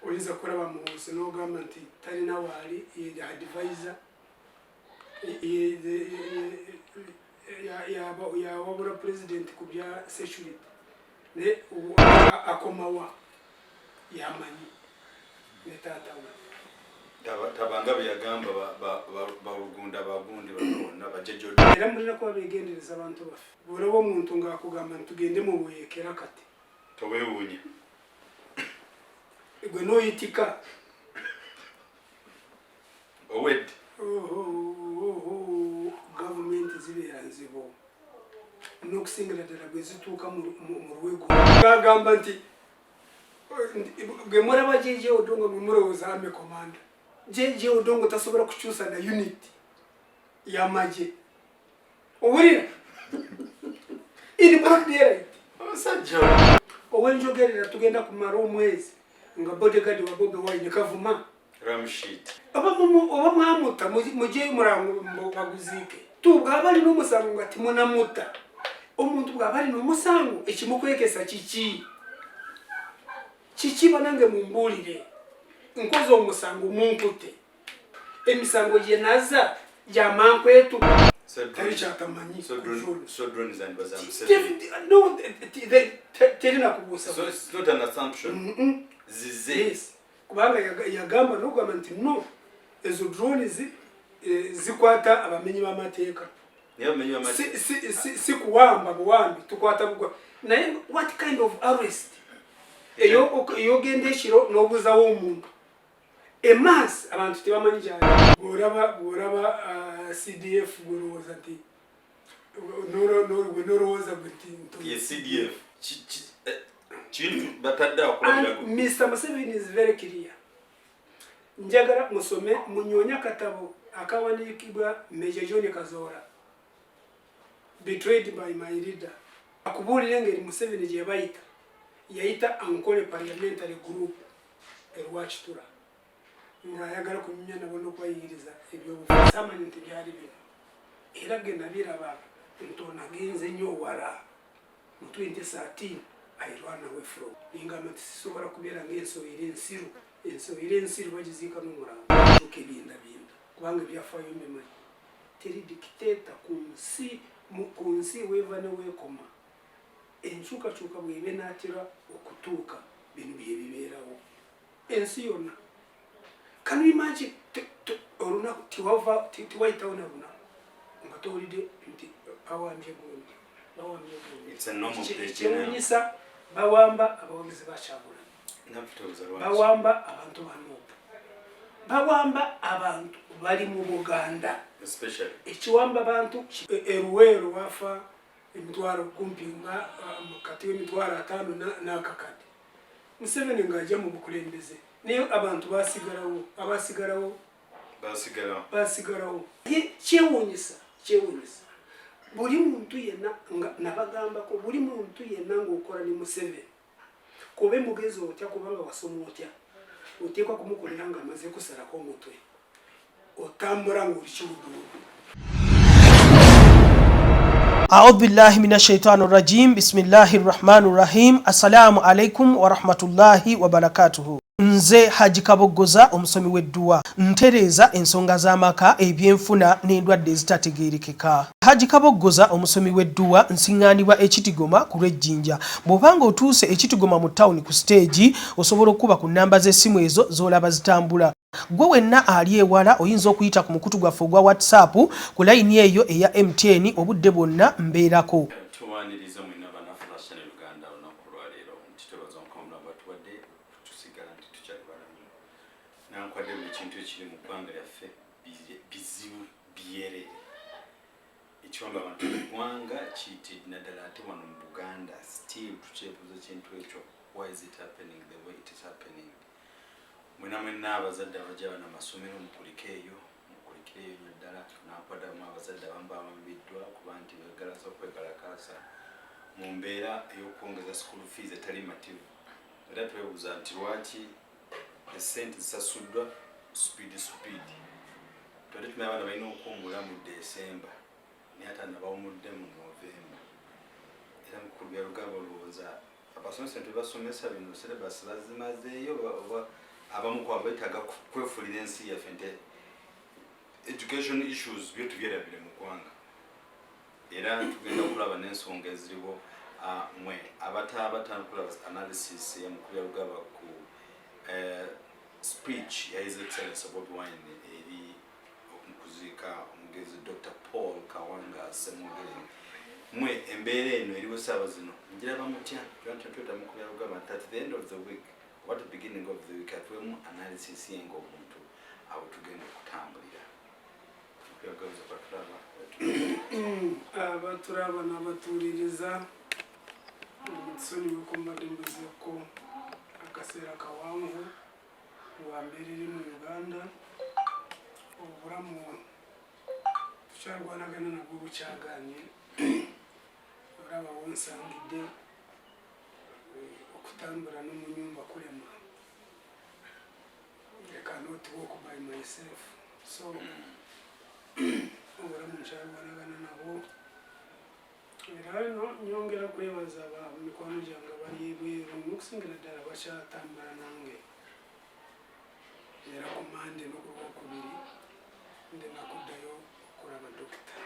Oyinza kulaba Muhoozi n'ogamba nti talina waali, ye advisor, yawabula president ku bya security, naye akomawa yamanyi ne taata we. Tabanga bye yagamba balugunda bagundi bonna bajejo. Era mulina kuba begendereza, abantu baffe. Bwolaba omuntu ng'akugamba nti tugende mu bweyekera kati, Towewuunya. Gwe n'oyitika. Owedde. Gavumenti zibeera nzibu n'okusingira ddala bwe zituuka mu lwego gagamba nti gwe mulaba Jeje Odongo, gwe mulowooza army commander Jeje Odongo tasobola kukyusa na unit y'amagye. Owulira, in broad daylight. Omusajja. Owenjogerera, tugenda kumala omwezi nga bodyguard wa Bobi Wine kavuma. Ramshit. Oba mwamutta, mugyeyo murango baguziike. Tu bwaba alina omusango nga timunamutta. Omuntu bwaba alina omusango, ekimukwekesa kiki? Kiki? Banange, mumbuulire, nkoze omusango, munkute. Emisango gye naza gyamankwetu, teri kyatamanyi. So drones and baza Museveni. No, terina kubuusa. So it's not an assumption. Zize. Yes, kubanga yagamba nokugamba nti no, ezo drone zikwata abamenyi b'amateeka. Naye bamenyi b'amateeka. Si kuwamba buwambi, tukwata bugwa. Naye what kind of arrest eyogenda ekiro n'obuzawo omuntu emaasi? Abantu tebamanyi kyali. Bw'olaba CDF, gwolowooza nti gwe nolowooza gwe nti Ye CDF. Kintu batadde awo kulabirago. And Mr. Museveni is very clear. Njagala musome, munyoonye akatabo akawandiikibwa Major John Kazoora, "Betrayed by My Leader". Akubuulira engeri Museveni gye bayita, yayita Ankole Parliamentary Group erwakitura ng'ayagala kunyumya nabo n'okubayigiriza ebyobufuzi. Amanyi nti byali bino, era ge nabiraba nti ono agenze nnyo wala. Mu 2013 I run away from, ningamba nti sisobola kubeera ng'ensowera ensiru. Ensowera ensiru bagiziika n'omulambo tuuka ebindabinda, kubanga ebyafaayo mbimanyi. Teri dictator ku nsi, ku nsi weeva ne weekoma. Enkyukakyuka bw'eba enaatera okutuuka, bino bye bibeerawo ensi yonna. Can you imagine olunaku tiwava tiwayitawo na lunaku nga towulidde nti bawambye gundi, bawambye gundi? It's a normal day now. Ekyewunyisa, bawamba abawagizi ba Kyagulanyi. Naffe tubuuza lwaki. Bawamba abantu ba NUP, bawamba abantu bali mu Buganda. Especially. Ekiwamba bantu eruweero wafa emitwalo kumpi nga kati w'emitwalo 50 n'akakadde. Museveni ng'ajja mu bukulembeze, naye abantu basigalawo, abasigalawo. Basigala. Basigalawo. Ye kyewuunyisa, kyewuunyisa buli muntu yenna nga nabagambako, buli muntu yenna ng'okola ne Museveni, kube mugezi otya, kubanga wasoma otya, oteekwa kumukolera ng'amaze kusalako omutwe, otambula ng'oli kiwuduwudu. أعوذ بالله من الشيطان الرجيم، بسم الله الرحمن الرحيم. السلام عليكم ورحمة الله وبركاته. Nze Haji Kaboggoza, omusomi w'edduwa, ntereeza ensonga z'amaka, ebyenfuna n'endwadde ezitategeerekeka. Haji Kaboggoza, omusomi w'edduwa, nsiŋŋaanibwa Ekitigoma ku lw'Ejjinja. Bw'obanga otuuse Ekitigoma mu tawuni ku siteegi, osobola okuba ku nnamba z'essimu ezo z'olaba zitambula. Gwe wenna ali ewala, oyinza okuyita ku mukutu gwaffe ogwa WhatsApp ku layini eyo eya MTN. Obudde bwonna mbeerako. Tuwaniriza mwena bannaffe Channel Uganda olunaku lwaleero nti twebaza Mukama omulamu batuwadde tusigala nti tukyali balamu nankwadde. Buli kintu ekiri mu ggwanga lyaffe bizibu byerere. Ekiwamba abantu mu ggwanga kiyitidde naddala, ate wano mu Buganda still tukyebuuza kintu ekyo: why is it happening the way it is happening? Mwena mwenna abazadde abajja bano amasomero, mukulike eyo, mukulikireyo nnyo ddala. Nankwaddamu abazadde abamu bawambiddwa kuba nti begalasa okwekalakaasa mu mbeera ey'okwongeza school fees etali mativu. Era twebuuza nti lwaki esente zisasuddwa speed speed? Twali tumanyi abaana balina okuwummula mu Desemba, naye ate nabawumudde mu Novemba. Era mukulu Byalugaba, olowooza abasomesa tebasomesa bino, syllabus bazimazeeyo oba Abamu kwabo betaaga kwefulira ensi yaffe nti education issues byo tubyerabire mu ggwanga. Era tugenda kulaba n'ensonga eziriwo. Mwe abatanakulaba analysis ya Mukulu Lugaba ku speech ya His Excellency Bobi Wine eri okuziika omugenzi Dr Paul Kawanga Ssemwogerere, mwe embeera eno eriwo saawa zino njiraba mutya? Tweta Mukulu Lugaba nti at the end of the week oba the beginning of the week atuwemu analysis ye ng'omuntu awo tugenda okutambulira. Mukulu Lugaba, batulaba. Abatulaba n'abatuuliriza, nsonyiwe ko mbadde mbuzeeko akaseera kawanvu lwa mbeera eri mu Uganda. Obulamu tukyalwanagana nabwo bukyaganye. Olaba wonsangidde, okutambula n'omunyumba kulema. I cannot walk by myself, so obulamu nkyalwanagana nabwo. Era no nyongera kwebaza ba mikwano gyange abali ebweru, n'okusingira ddala bakyatambula nange. Era ku Mande n'okulwokubiri ndina kuddayo okulaba dokita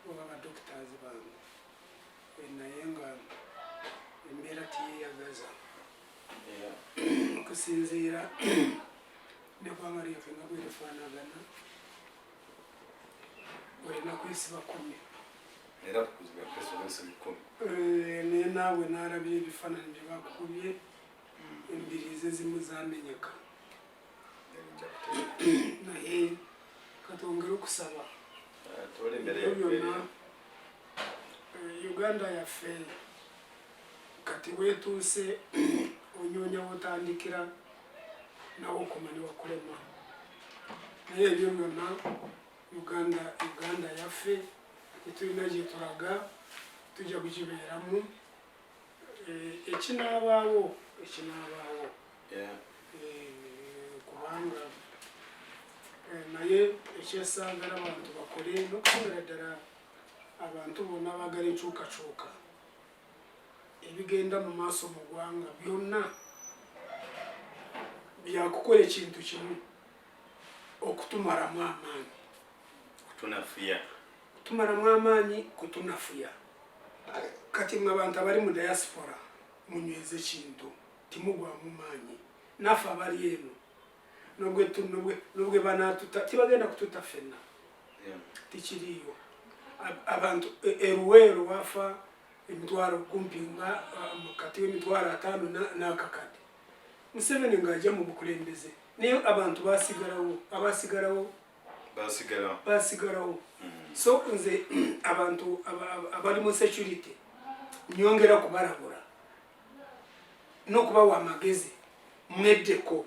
oba badoctors bange. Naye nga embeera tiyeyagaza okusinziira neggwanga lyaffe nga bwerifaanagana, olina kwesiba 10. Era tukuziba kwesiba 10. Naye naawe naalabye ebifaananyi bye bakukubye, embiriizi ezimu zamenyeka. Naye katwongere okusaba. Toli embeera ebyo byonna, yaffe. Uganda yaffe kati wetuuse onyoonya wotandikira nawe okoma newakulema. Naye ebyo byonna, Uganda, Uganda yaffe, tetulina gye tulaga, tujja kugibeeramu. Ekinaabaawo ekinaabaawo. Kubanga naye ekyesaagala abantu bakole, n'okusingira ddala abantu bonna abaagala enkyukakyuka, ebigenda mu maaso mu ggwanga byonna byakukola ekintu kimu: okutumalamu amaanyi. Kutunafuya. Kutumalamu amaanyi, kutunafuya. Kati mwe abantu abali mu diaspora, munyweze ekintu, timugwamu maanyi. Naffe abali eno, nobwe banatuta, tibagenda kututa ffenna. Tikiriiyo. Abantu eruweero wafa emitwalo kumpi nga kati w'emitwalo 50 n'akakadde, Museveni ng'ajja mu bukulembeze, naye abantu basigalawo, abasigalawo. Basigalawo. Basigalawo. So nze abantu abali mu security nyongera kubalabula n'okubawa amagezi, mweddeko,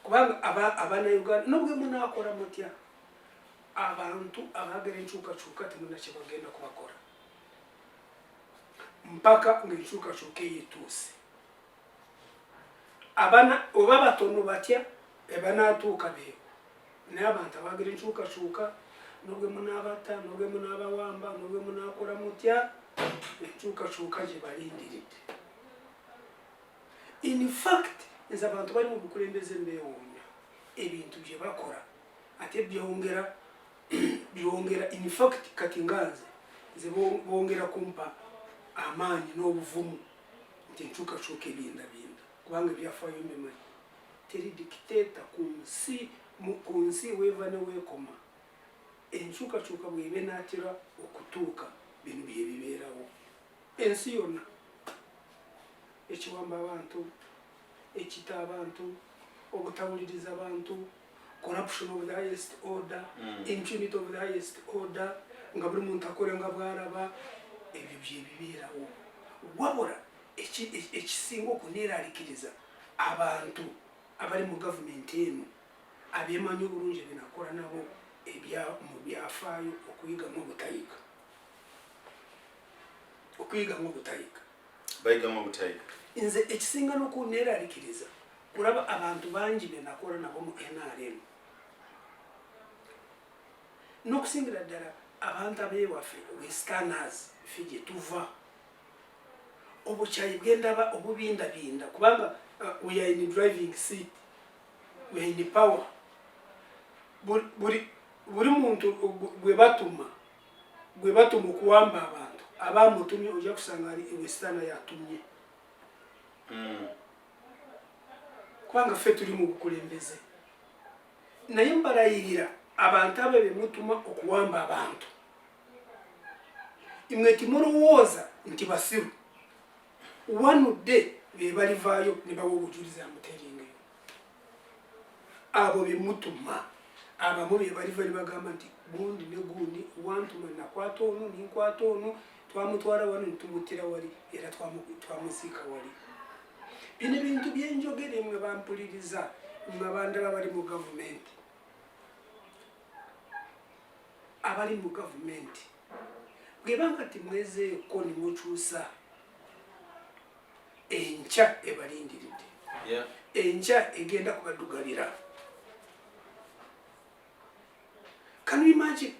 kubanga abanauganda nobwe munakola mutya, abantu abaagala enkyukakyuka temuna kyebagenda kubakora mpaka ngaenkyukakyuka eyo etuuse. Abana oba batono batya ebanatuuka beebo, naye abantu abaagala enkyukakyuka, nobwe munaabata, nobwe munaabawamba, nobwe munaakola mutya, enkyukakyuka gye balindiridde. In fact, nze abantu bali mu bukulembeze mbeewuunya ebintu bye bakola, ate byongera byongera. In fact, kati nga nze bongera kumpa amaanyi n'obuvumu nti enkyukakyuka ebindabinda, kubanga ebyafaayo mbimanyi. Teri dictator ku nsi, ku nsi weeva ne weekoma, enkyukakyuka bweba enaatera okutuuka, bino byebibeerawo ensi yonna: ekiwamba abantu, ekita abantu, obutawuliriza abantu, corruption of the highest order, impunity of the highest order, nga buli muntu akola nga bwalaba. Ebyo byebibeerawo. Wabula ekisinga okuneeraalikiriza, abantu abali mu gavumenti eno abeemanyi obulungi benakola nabo mu byafaayo, okuyigamu obutayiga, okuyigamu obutayiga. Bayigamu obutayiga. Nze ekisinga n'okuneeraalikiriza kulaba abantu bangi benakola nabo mu NRM, n'okusingira ddala abantu abewaffe westerners, ffe gye tuva, obukyayi bwendaba obubindabinda, kubanga We are in driving seat, we are in power. Buli muntu gwe batuma, gwe batuma okuwamba abantu, abamutumye ojja kusanga ali ewesitana yatumye. Kubanga ffe tuli mu bukulembeze, naye mbalayirira abantu abo bemutuma okuwamba abantu, imwe timulowooza nti basiru. Wanudde be balivaayo ne bawa obujulizi amuteringeyo. Abo bemutuma abamu be baliva ne bagamba nti gundi ne gundi wantuma, nakwata ono, ninkwata ono, twamutwala wano netumuttira wali, era twamuziika wali. Bino ebintu byenjogere, mwe bampuliriza, mwe abandaba bali mu gavumenti, abali mu gavumenti, bwebanga timwezeeko ne mukyusa, enkya ebalindiridde. Enkya egenda kubaddugalira. Can you imagine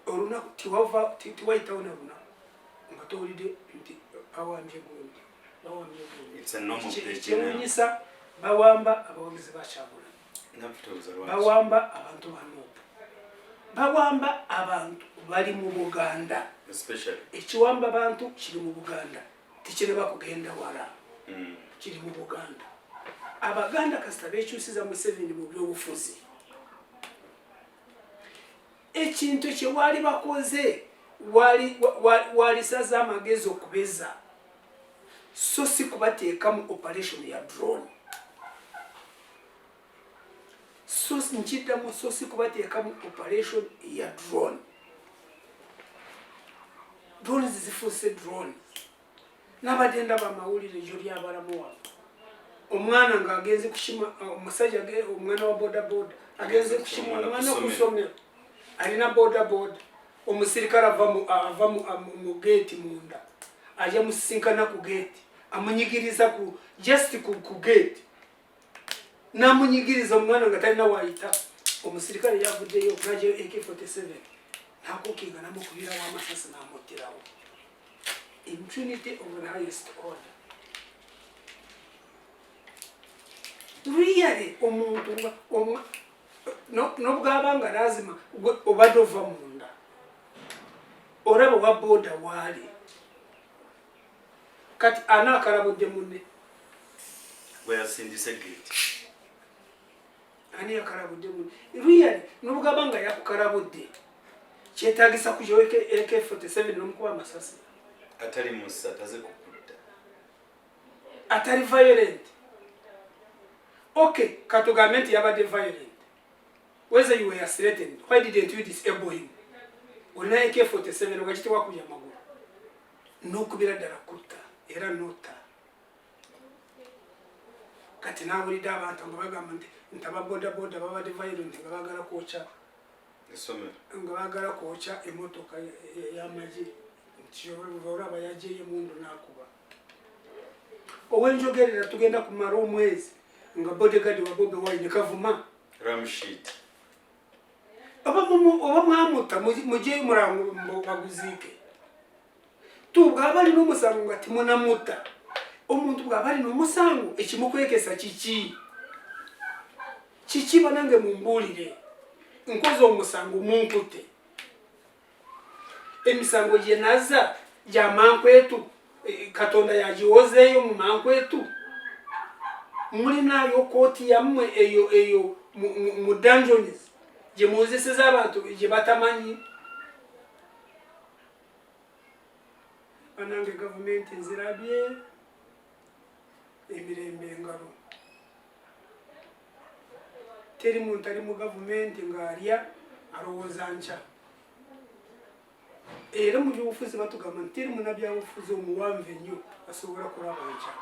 olunaku tiwava tiwayitawo na lunaku nga towulidde nti bawambye gundi, bawambye gundi? It's a normal page now. Ekyewunyisa, bawamba abawagizi ba Kyagulanyi, Naffe tubuuza lwaki. bawamba abantu ba NUP, bawamba abantu bali mu Buganda. Especially. Ekiwamba bantu kiri mu Buganda, tekiraba kugenda wala. Kiri mu Buganda. Abaganda kasita bekyusiza Museveni mu byobufuzi, ekintu kyewaali bakoze walisaza amagezi okubeza, so si kubateekamu operation ya drone. So nkiddamu, so si kubateekamu operation ya drone. Drones zifuuse drone. Nabadde ndaba amawulire gyo lyabalamu wano, omwana ng'agenze kushima omusajja, omwana wa boda boda agenze kushima Omwana omwana ku ku ssomero, alina boda boda. Omusirikale ava mu geeti munda, ajja musisinkana ku geeti, amunyigiriza ku just ku geeti, namunyigiriza omwana nga talina wayita. Omusirikale yavuddeyo najayo AK47, nakukinga, namukubirawo amasasi, namuttirawo. Impunity of the highest order, really. Omuntu nga nobwaba nga lazima gwe obadde ova munda, olaba wa boda waali kati ana akalabudde munne. Bwe yasindise gate. Ani yakalabudde munne, really? Nobwaba nga yakukalabudde, kyetagisa kujawo AK47 nomukuba amasasi? Atali musa, taze kukutta. Atali violent. Okay, katugambe nti yabadde violent. Whether you were threatened, why didn't you disable him? Olina AK47, wakiti wakubya amagulu nokubira ddala kutta era notta. Kati nawulidde abantu nga bagamba nti ababodaboda babadde violent, nga bagala kwokya essomero, nga bagala kwokya emotoka y'amagye, nti olaba yajeyo emundu nakuba. Owenjogerera, tugenda kumala omwezi nga bodyguard wa Bobi Wine kavuma. Ramshid. Oba mwamutta, mugyeyo murango baguziike. Tu bwaba alina omusango nga timunamutta. Omuntu bwaba alina omusango, ekimukwekesa kiki? Kiki? Banange, mumbuulire, nkoze omusango, munkute. Emisango gye naza gyamankwetu, Katonda yagiwozeeyo mu mankwetu. Mulinayo kooti yammwe eyo mu dungeons gye munzisiza abantu gye batamanyi. Banange, gavumenti nzirabye emirembe engalo. Teri muntu ali mu gavumenti ng'alya alowooza nkya. Era mu byobufuzi batugamba nti teri munabyabufuzi omuwanvu ennyo asobola kulaba nkya.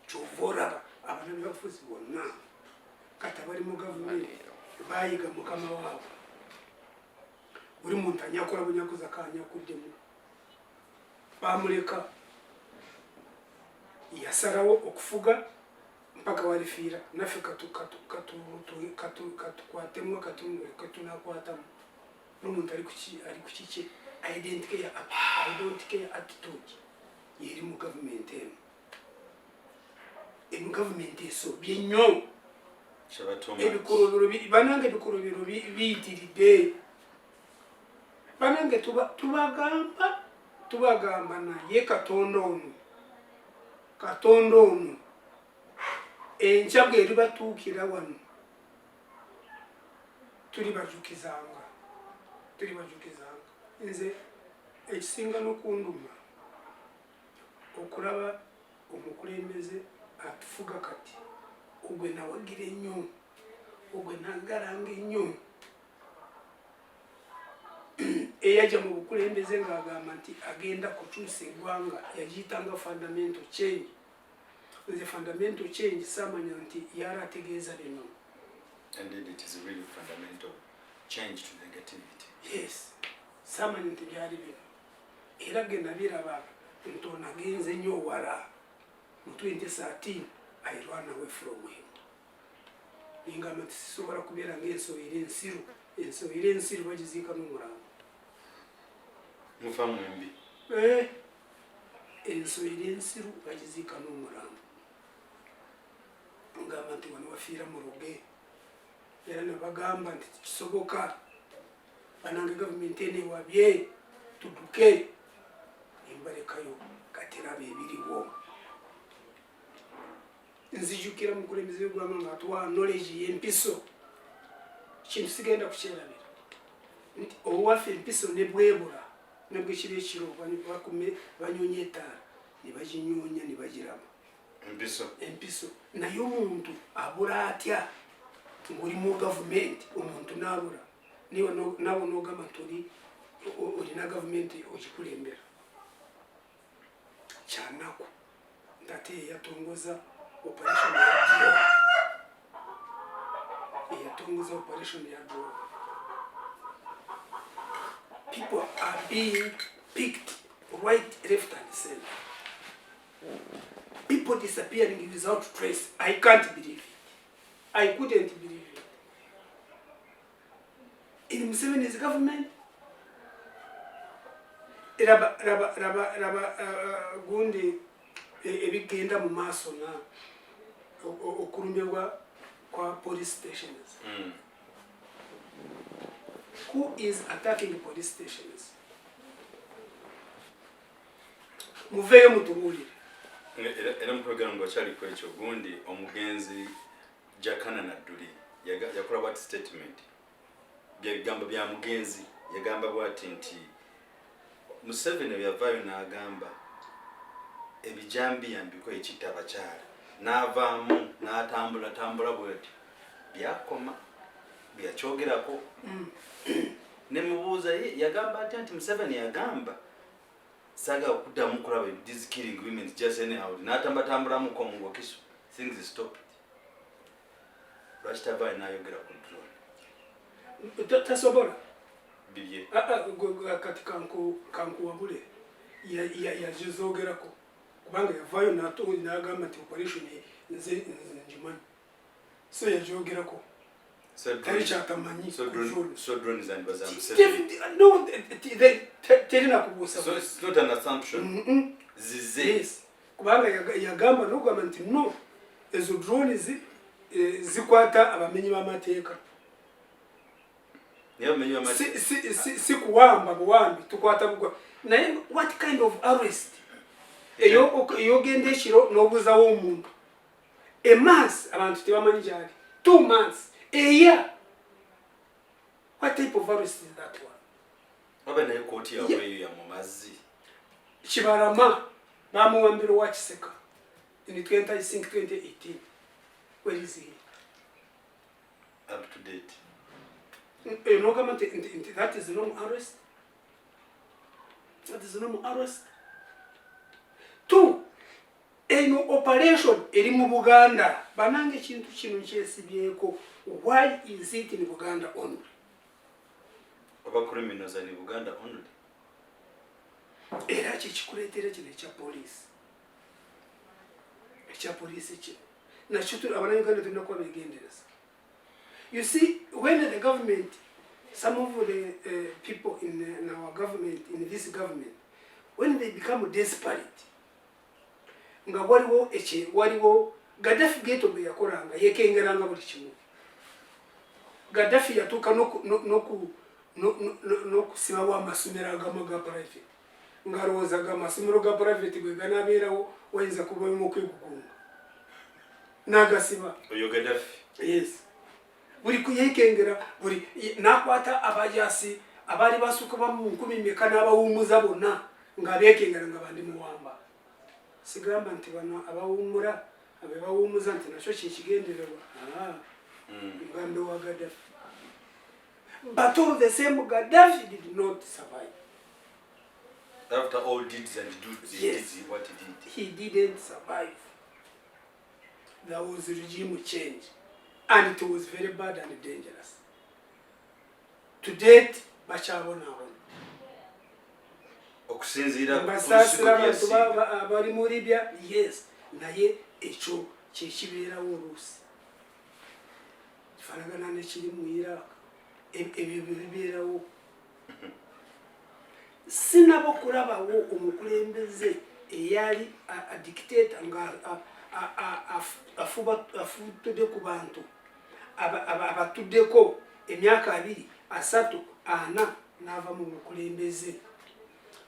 Kyova olaba abanabyabufuzi bonna kati abali mu gavumenti bayiga mukama waabwe. Buli muntu anyakola bunyakuza kanyakuddemu, bamuleka yasalawo okufuga mpaka walifiira. Naffe katukwatemu ketunakwatamu n'omuntu ali kukikye. I don't care attitude yeri mu gavumenti eno. Eno gavumenti esobye nnyo. Ebikolobero, banange, ebikolobero biyitiridde. Banange, tubagamba, tubagamba, naye Katonda ono, Katonda ono, enkya bweribatuukira wano tulibajukizanga, tulibajukizanga. Nze ekisinga n'okunduma okulaba omukulembeze atufuga kati, ogwe nawagira ennyo, ogwe nagalanga ennyo, eyajja mu bukulembeze ng'agamba nti agenda kukyusa eggwanga, yagiyitanga fundamental change. Nze fundamental change saamanya nti yali ategeeza bino. Indeed, it is really fundamental change to negativity. Yes, saamanya nti byali bino, era ge nabiraba nti ono agenze nnyo wala. Mu 2013 I run away from him, ningamba nti sisobola kubeera ng'ensowera ensiru. Ensowera ensiru bagiziika n'omulambo. Mufa mwembi. Eh, ensowera ensiru bagiziika n'omulambo. Ngamba nti wano wafiira mu ruge, era nabagamba nti tekisoboka, banange, gavumenti eno ewabye, tudduke. Nembalekayo. Kati raba ebiriwo. Nzijukira mukulembeze w'eggwanga nga atuwa knowledge y'empiso. Kintu sigenda kukyerabira nti owaffe empiso ne bwebula, ne bwekiba ekiro, banyonya etaala ne baginyonya ne bagiraba. Empiso. Empiso. Naye omuntu abula atya ng'oli mu gavumenti, omuntu n'abula, nawe n'ogamba nti olina gavumenti ogikulembera? Kyanaku nti ate yeyatongoza operation ya drone, eyatongoza operation ya drone. People are being picked right, left and center, people disappearing without trace. I can't believe it. I couldn't believe it in Museveni's government. Raba, raba, raba, raba, gundi ebigenda mu maaso na okulumbibwa kwa police stations. Who is attacking police stations? Muveeyo mutubuulire. Era mu program ng'okyali ku ekyo, gundi omugenzi Jakana Nadduli yakola bwati statement, byebigambo bya mugenzi. Yagamba bwati nti Museveni bwe yavaayo n'agamba ebijambiya mbiko ekitta abakyala, n'avaamu n'atambula tambula bwati, byakoma byakyogerako. Nemubuuza ye yagamba atya nti Museveni yagamba saagala kuddamu kulaba these killing women just anyhow, n'atambatambulamuko mu Wakiso, things stopped. Lwaki tavaayo n'ayogera ku drone? Tasobola. Bibye. Ah, ah, kati kankuwabule, yazizogerako kubanga yavaayo n'agamba nti operation nze ngimanyi, so yajogerako. Tali kyatamanyi. So drone zandiba za Museveni? No, terina kubuusa. So it's not an assumption, zize? Yes, kubanga yagamba nokugamba nti no, ezo drone zikwata abamenyi b'amateeka. Naye abamenyi b'amateeka Si kuwamba buwambi, tukwata bugwa. Naye what kind of arrest eyogenda ekiro n'obuzawo omuntu a month, abantu tebamanyi gyali, 2 months, a year? What type of arrest is that one? Waba naye kooti yaabwe eyo ya mu mazzi. Kibalama bamuwambira owa Kiseka in 20, I think 2018. Where is he? Up to date. Nogamba nti that is normal arrest? That is normal arrest? Two, eno operation eri mu Buganda. Banange, ekintu kino nkyesibyeko. Why is it in Buganda only? Oba criminals are in Buganda only? Era kyekikuleetera kino ekya poliisi, ekya poliisi kino nakyo abanauganda tulina kuba begendereza. You see, when the government, some of the people in our government, in this government, when they become desperate, nga waliwo waliwo Gaddafi geto bwe yakolanga yekengeranga buli kimu. Gaddafi yatuuka n'okusibawo amasomero agamu ga private, ng'alowooza ga amasomero ga private bwe ganaabeerawo wayinza kubamu okwegugunga, n'agasiba. Oyo Gaddafi? Yes, buli kuyekengera buli n'akwata abajasi abaali basukka mu nkumi meka n'abawummuza bonna, nga beekengera nga bandi muwamba. Sigamba nti bano abawummula, abebawummuza, nti nakyo kyekigendererwa. Ngambe wa Gaddafi. But all the same, Gaddafi did not survive. After all deeds and deeds, he did what he did. He didn't survive. There was regime change and it was very bad and dangerous. To date bakyabonaabona. Okusinziira ku Mbasaasira nsigo abantu gyeyasiiga. Abali mu Libya, yes, naye ekyo kyekibeerawo oluusi kifaanagana nekiri mu Iraq. Ebyo bibeerawo. Sinaba kulabawo omukulembeze eyali a dictator nga afutudde ku bantu abatuddeko emyaka 20, 30, 40,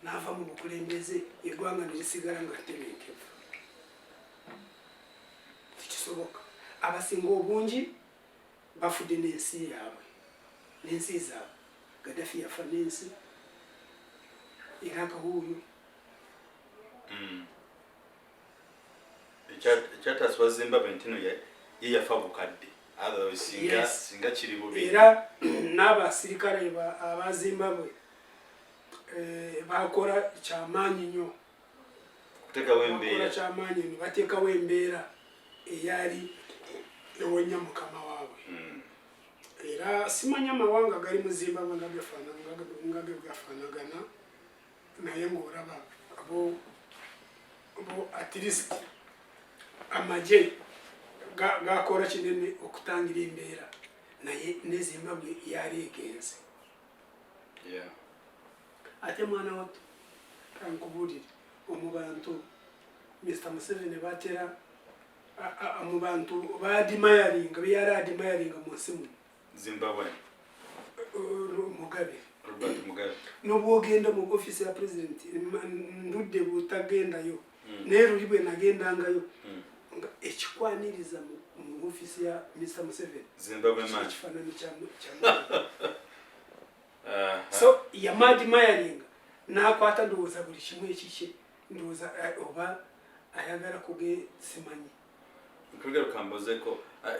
n'ava mu bukulembeze, eggwanga ne lisigala nga ttebenkevu. Tekisoboka. Abasinga obungi bafudde n'ensi yaabwe, n'ensi zaabwe. Gaddafi yafa n'ensi era akawuuyo. Ekyataasibwa Zimbabwe nti no ye yafa bukadde, otherwise singa singa kiri bubi. Era n'abasirikale aba Zimbabwe bakola kyamaanyi nnyo. Okuteekawo Bakola embeera. kyamaanyi nnyo, bateekawo embeera eyali ewonya mukama waabwe. Era simanya amawanga gali mu Zimbabwe nga nga gafaanagana, naye ng'olaba bo at least amagye gakola kinene okutangira embeera, naye ne Zimbabwe yali egenze. Ate mwana wattu, kankubuulire, omu bantu Mr Museveni batera mu bantu baadmiringa, beyali admiringa mu nsi muno, Zimbabwe. Mugabe. Robert Mugabe. Nobwogenda mu office ya president, ndudde butagendayo, naye luli bwe nagendangayo, nga ekikwaniriza mu office ya Mr Museveni Zimbabwe man. ekifaananyi kya Mugabe. So yamuadmiringa n'akwata ndowooza buli kimu ekikye, ndowooza oba ayagala kuge, simanyi. Nkwegera kambozeko,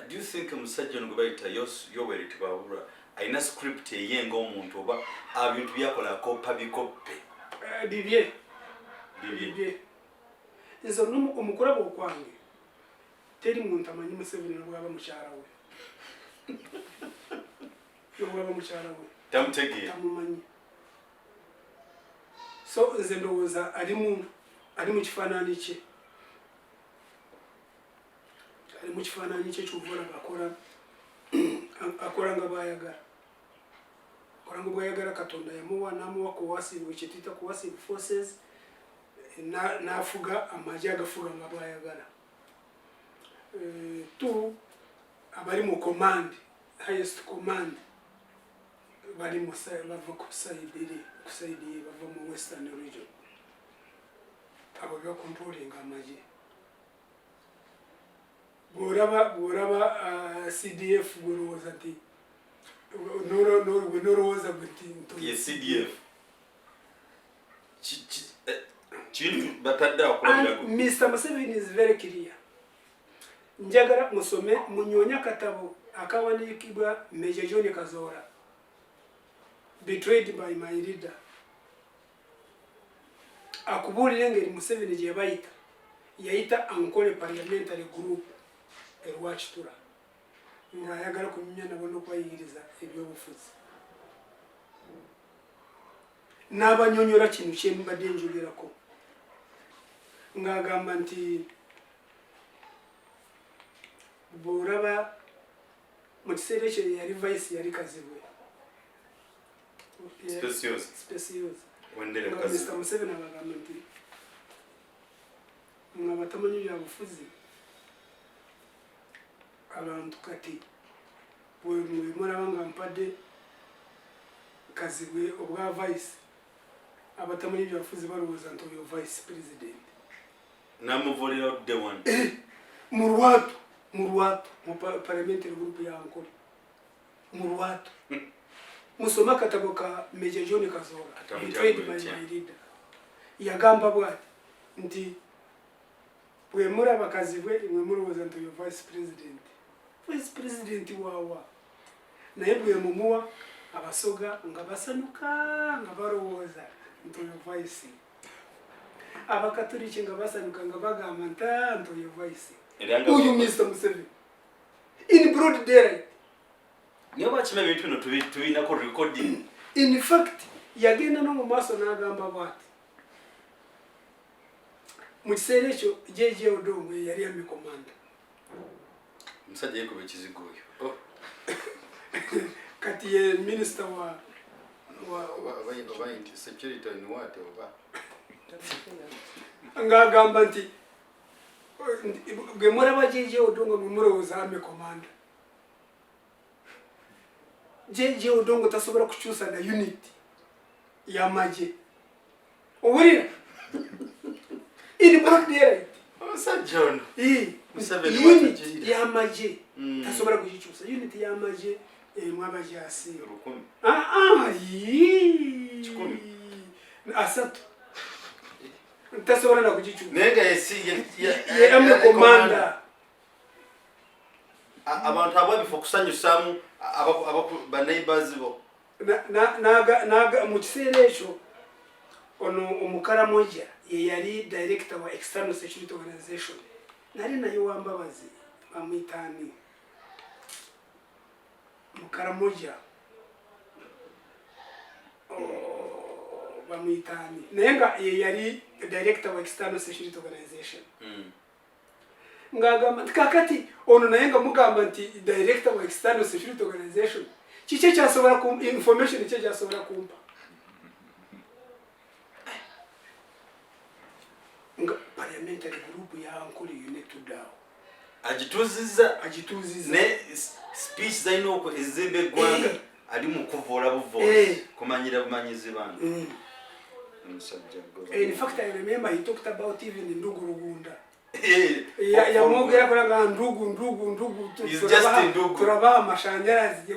do you think omusajja ono gwe bayita Yoweri Tibuhaburwa alina script eye ng'omuntu, oba ebintu byakola akopa bikoppe? Bibye. Bibye. Bibye. Nze omukulaba okwange, teri muntu amanyi Museveni nobwaba mukyala we, nobwaba mukyala we. Tamutegeera. Tamumanyi. So nze ndowooza ali mu kifaananyi kye, ali mu kifaananyi kye. Kyova olaba akola nga bwayagala, akola nga bwayagala. Katonda yamuwa, namuwa coercive, kyetuyita coercive forces, n'afuga amagye agafuga nga bwayagala. Tu abali mu command, highest command, bali bava ku side eri, ku side ye, bava mu Western Region. Abo bebacontrollinga amagye. Bw'olaba CDF, gwolowooza nti gwe nolowooza gwe nti Ye CDF kintu batadde awo. Mr Museveni is very clear. Njagala musome, munyoonye akatabo akawandiikibwa Major John Kazoora, "Betrayed by My Leader", akubuulira engeri Museveni gye yabayita. Yayita Ankole Parliamentary Group erwakitura ng'ayagala kunyumya nabo n'okubayigiriza ebyobufuzi, n'abanyonyola kino kyembadde njogerako, ng'agamba nti bw'olaba mu kiseera ekyo yali vice, yali Kazibwe. Specioza. Mr Museveni abagamba nti mwe abatamanyi byabufuzi. Abantu kati bwemulaba nga mpadde Kazibwe obwa vice, abatamanyi byabufuzi balowooza nti oyo vice president. Namuvulira day one. Eh, mu lwatu, mu lwatu, mu parliamentary group ya Ankole, mu lwatu. Musome akatabo ka Major John Kazoora, betrayed by my leader. Yagamba bwati nti bwemulaba Kazibwe mwe mulowooza nti oyo vice president. Vice president wawa? Naye bwemumuwa Abasoga nga basanuka nga balowooza nti oyo vice. Abakatuliki nga basanuka nga bagamba nti nti oyo vice. Uyu Mr. Museveni in broad daylight. Naye bakima ebintu bino tubirinako recording. In fact yagenda no mu maaso n'agamba bwati mu kiseera ekyo JJ Odongo ye yali army commander. Omusajja yekuba ekizigo oyo. Oh. Kati ye minister wa oba nti security in what oba ng'agamba nti bwe mulaba JJ Odongo mwe mulowooza army commander. JJ Odongo tasobola kukyusa na unit y'amagye. Owulira? In broad daylight. Omusajja ono. Unit y'amagye tasobola kugikyusa. Unit y'amagye erimu abajaasi. 1000. 1000. 3. Tasobola na kugikyusa. Naye nga ye army commander. Abantu ababifo okusanyusaamu ba neighbors bo. Mu kiseera ekyo ono Omukaramoja ye yali director wa External Security Organization. Nali naye Wambabazi bamuyita ani? Mukaramoja. Oh, bamuyita ani? Naye nga ye yali director wa External Security Organization. Ng'agamba nti kakati ono naye nga mugamba nti director wa External Security Organization kiki ekyasobola ku information ki ekyasobola kumpa nga parliamentary group ya Ankole yonna etudde awo. Agituuzizza. Agituuzizza. Ne speech zalina ezimba eggwanga ali mu kuvoola buvoozi, kumanyira bumanyizi bantu. Omusajja gwe. In fact, I remember he talked about even Ndugu Rugunda. Yamwogera kola nga ndugu, ndugu, ndugu, He's just ndugu. turabaha amashanyarazi.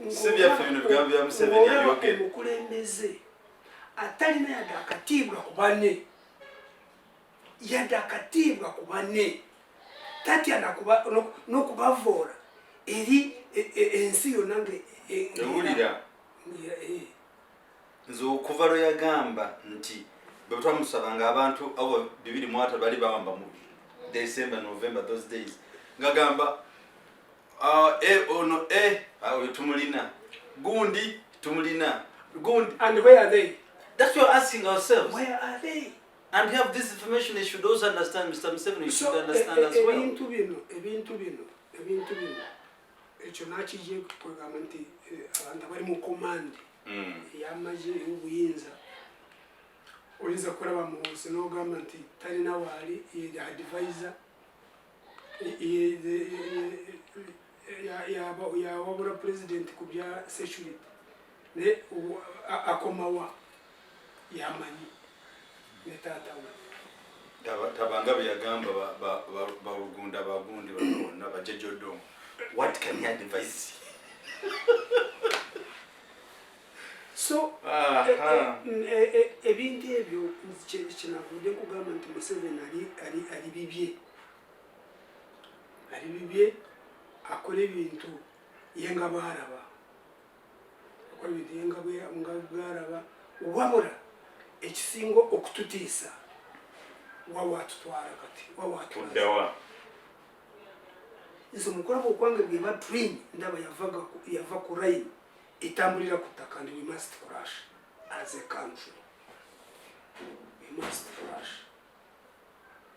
Si byaffe bino bigambo bya Museveni Ng'olaba abyogera. omukulembeze atalina yadde akatiibwa ku banne, yadde akatiibwa ku banne, tatya n'okubavoola eri ensi yonna Ewulira. Nze okuva lwe yagamba nti bwe twamusabanga abantu abo bibiri mu ataano bali bawamba mu December, November, those days, ngagamba, ono, oyo tumulina, gundi tumulina, gundi. And where are they? That's what we're asking ourselves. Where are they? And we have this information, they should also understand, Mr. Museveni, you should So, understand as well. Ebintu bino, ebintu bino, ebintu bino. Ekyo nakijje kugamba nti abantu abali mu command ey'amagye ey'obuyinza, oyinza kulaba Muhoozi n'ogamba nti talina waali, ye advisor, yawabula president ku bya security, naye akomawa yamanyi ne taata we. Tabanga bwe yagamba Balugunda bagundi bonna bajjajja Odongo. What can he advise? So, ebintu ebyo kyenavudde nkugamba nti Museveni ali bibye, ali bibye, akola ebintu ye nga bw'alaba, akola ebintu ye nga bw'alaba. Wabula ekisinga okututiisa, wawa atutwala kati, wawa atulaze. Tuddawa? Nze omukulaba okwange bweba train ndaba yava ku line etambulira ku ttaka, and we must crash as a country. We must crash,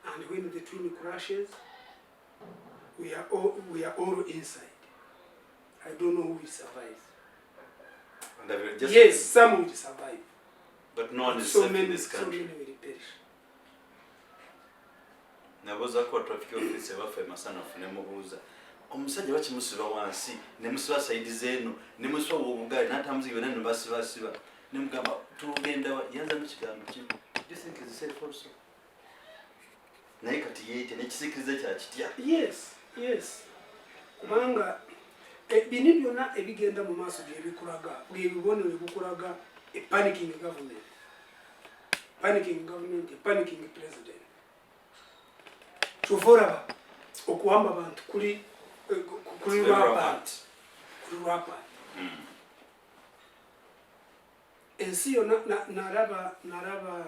and when the train crashes, we are all inside. I don't know who will survive. And I will just Yes, some will survive. But no one is So safe in many, this so country. many will perish. Nabuuzaako wa traffic office ebaffe emasanafu ne mubuuza omusajja bakimusiba wansi ne musiba sayidi zeeno ne musiba wobugaali n'atambuza byonna ne basibasiba ne mugamba tugenda wa yanzamu kigambo kimu, do you think is safe also? Naye kati yeete n'ekisiikirize kya kitya? Yes, kubanga bino byonna ebigenda mu maaso byebikulaga, bwebibonero ebikulaga a panicking government, panicking government, a panicking president. Kyova olaba okuwamba abantu kuli rampant, kuli rampant ensi yonna. Nalaba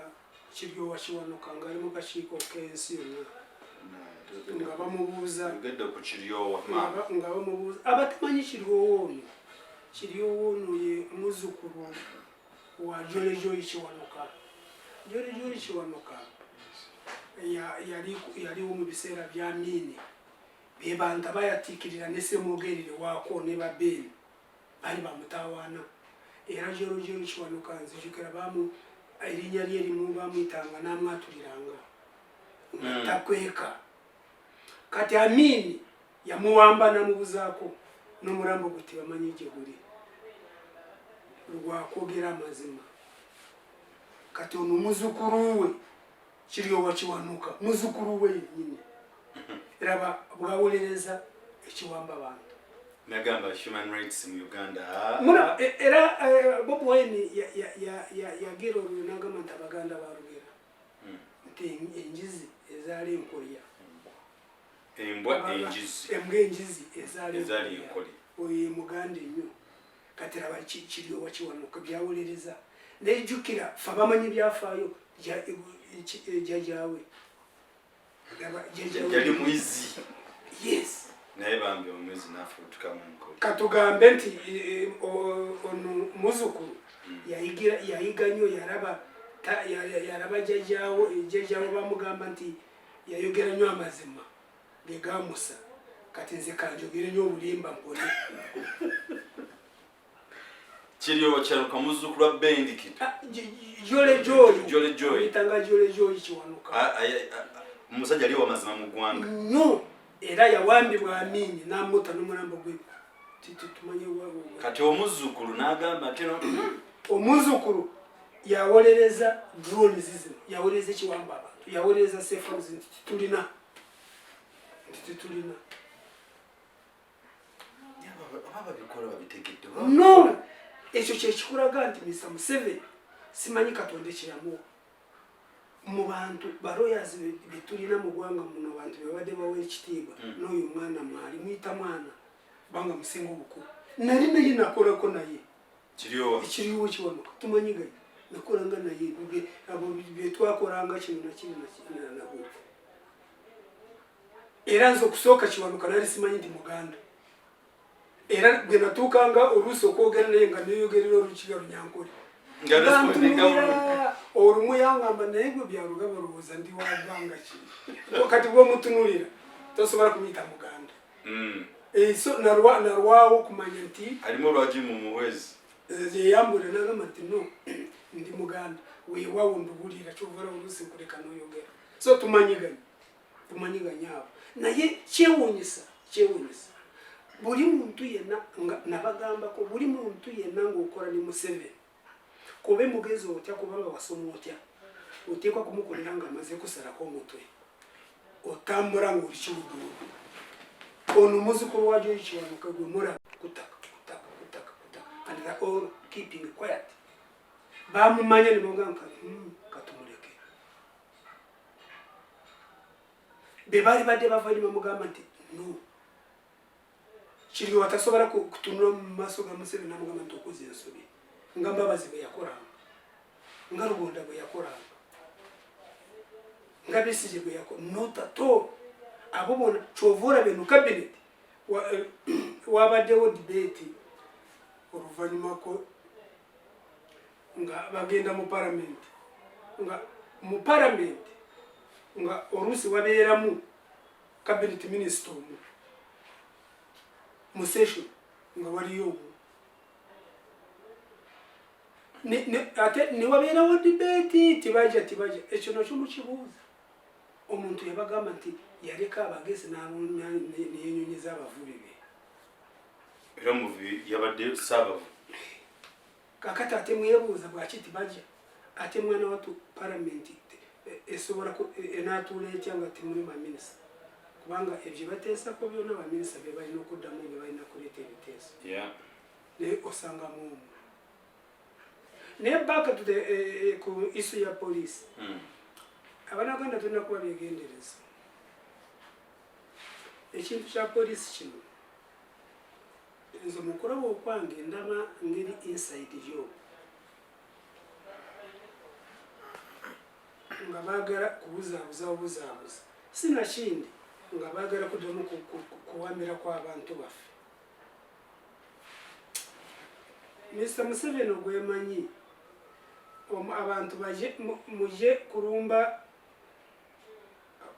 Kiryowa Kiwanuka ngaali mu kakiiko k'ensi yonna nga bamubuuza. Ogedde ku Kiryowa. Nga bamubuuza, abatamanyi Kiryowa ono, Kiryowa ono ye muzukulu wa Jole Joyi Kiwanuka. Jole Joyi Kiwanuka yaliwo mu biseera bya Amini, be bantu abayatiikirira ne Semwogerere waako ne babeeni baali bamutawaana. Era Jole Joyi Kiwanuka, nzijukira bamu erinnya lye erimu bamwyitanga n'amwatuliranga nga takweka. Kati Amini yamuwamba namubuzaako n'omulambo gwe tebamanyi gye guli lwakwogera amazima. Kati ono muzukulu we Kiryowa Kiwanuka, muzukulu we yennyini, raba bwawolereza ekiwamba bantu. Nagamba human rights mu Uganda. Muna era Bobi Wine yagira olwo nagamba nti Abaganda balugera nti enjizi ezaala enkolya. Embwa enjizi. Embwa enjizi ezaala ezaali enkolya. Enkolya. Oyo ye Muganda ennyo. Kati raba Kiryowa Kiwanuka byawolereza. Nejjukira fe abamanyi byafaayo, jjajjaawe. Raba jjajjaawe. Yali mwizi. Yes. Naye bambi omwizi nafuutukamu enkolya. Katugambe nti ono muzukulu yayiga nnyo, yaraba yaraba jjajjaawo bamugamba nti yayogera nnyo amazima ge gamusa, kati nze kanjogere nnyo obulimba mpone. Kiryowa Kiwanuka muzzukulu wa Bendikito. Ah, Jole Joyi. Jole Joyi. Amuyitanga Jole Joyi Kiwanuka. Omusajja ali wamazima mu ggwanga. Nnyo, era yawambibwa Amini n'amutta n'omulambo gwe tumanye Kati omuzzukulu n'agamba nti no Omuzukulu yawolereza drones zino, yawolereza ekiwamba abantu, yawolereza safe house nti titulina, nti titulina. Oba babikola babitegedde? No, ekyo kyekikulaga nti Mr Museveni simanyi Katonda ekyamuwa mu bantu ba lawyers betulina mu ggwanga muno, abantu bebadde bawa ekitiibwa. N'oyo omwana mwali muyita mwana kubanga musinga obukulu, nali naye nakolako naye. Kiryowa. Ekiriwo Kiwanuka tumanyiganye, nakolanga naye abo betwakolanga kino nakino nabwo. Era nze okusooka Kiwanuka nali simanyi nti Muganda, era bwe natuukanga oluusi okwogera naye nga neyogerera Olukiga Lunyankole. Nga respondinga. Ntunulira olumu yangamba, naye gwe byaluga balowooza ndi wa ggwanga ki? Kati bwomutunulira tosobola kumuyita Muganda. So narwawo okumanya nti Alimu olwagi mu muhwezi. Yeyambula nagamba nti no, ndi Muganda, weewawo ndubulira kyovula oluusi nkuleka noyogera. So tumanyiganye, tumanyiganye abo. Naye kyewuunyisa, kyewuunyisa buli muntu yenna nga nabagambako, buli muntu yenna ng'okola ne Museveni, kube mugezi otya, kubanga wasoma otya, oteekwa kumukolera nga amaze kusalako omutwe, otambula ng'oli kiwuduwudu. Ono muzukulu wa Joyi Kiwanuka gwe mulaba kutaka kutaka kutaka kutaka, and they are all keeping quiet. Bamumanya ne bagamba katumuleke. Be baali badde bava ne bamugamba nti no, Kiryowa tasobola kutunula mu maaso ga Museveni namugamba nti okoze ensobi, nga Mbabazi bwe yakolanga, nga Rugonda bwe yakolanga, nga Besigye bwe yakola. Not at all. Abo bona kyova olaba eno cabinet wabaddewo debate oluvannyumako nga bagenda mu parliament, nga mu parliament nga oluusi wabeeramu cabinet minister omu mu session, nga waliyo omu. Ate newabeerawo debate, tibajja, tibajja. Ekyo nakyo mukibuuza. Omuntu yabagamba nti yaleka abagezi neyenyonyeza abavubi be. Era omuvubi yabadde saabavu. Kakati ate mwebuuza bwaki tibajja ate mwana watu palamenti esobola enatuula etya nga temuli baminisita, kubanga ebyo bateesako byonna baminisita be balina okuddamu, be balina kuleeta ebiteeso, naye osangamu omu. Naye back to the ku issue ya police, Abanaganda tulina kuba begendereza ekintu kya poliisi kino. Nze mukulaba okwange ndaba ngeri inside job, nga baagala kubuzaabuza obuzaabuza, sinakindi nga baagala kuddamu kuwambira kw'abantu baffe. Mr Museveni ogwemanyi abantu baje muje kulumba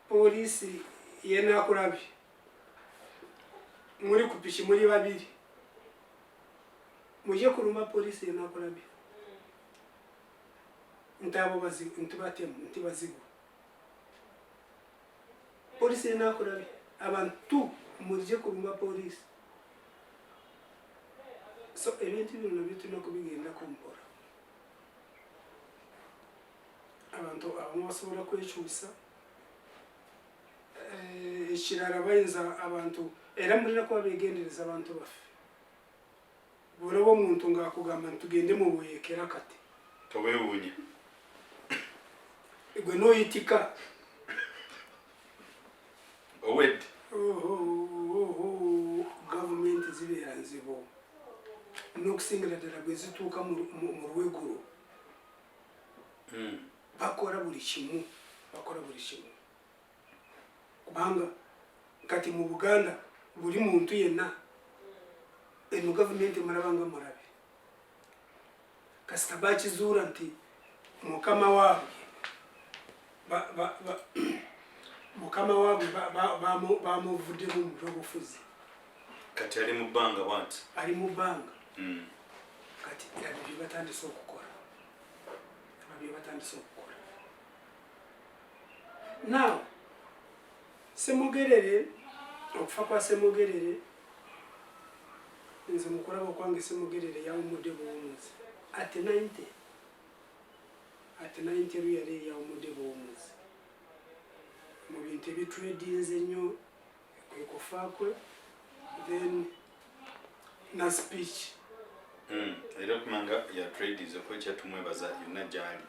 poliisi yenakulabye muli ku piki muli babiri, muje kulumba poliisi yenakulabye nti abo nti batemu nti bazigu. Poliisi yenakulabye abantu muje kulumba poliisi. So ebintu bino nabyo tulina kubigendako mpola. Abantu abamu basobola kwekyusa. Ekirala bayinza abantu era mulina kuba begendereza abantu baffe. Bwolaba omuntu ng'akugamba nti tugende mu bweyekera kati, towewuunya. Gwe n'oyitika. Owedde. Gavumenti zibeera nzibu n'okusingira ddala bwe zituuka mu lweggulo. Bakola buli kimu, bakola buli kimu, kubanga kati mu Buganda buli muntu yenna eno gavumenti emulaba nga mulabe. Kasita bakizuula nti mukama waabwe mukama waabwe bamuvuddemu mu byobufuzi. Kati ali mu bbanga bwati. Ali mu bbanga. Kati ebyo bye batandise okukola, ebyo bye batandise okukola. Now Semogerere, okufa kwa Semogerere, nze mukulaba okwange Semogerere yawumudde buwumuzi at 90, at 90 luyali yawumudde buwumuzi. Mu bintu ebitredinze ennyo kwe kufa kwe, then na speech. Era okumanga ya tradinze, kuba ekyatumwebaza yonna gyali.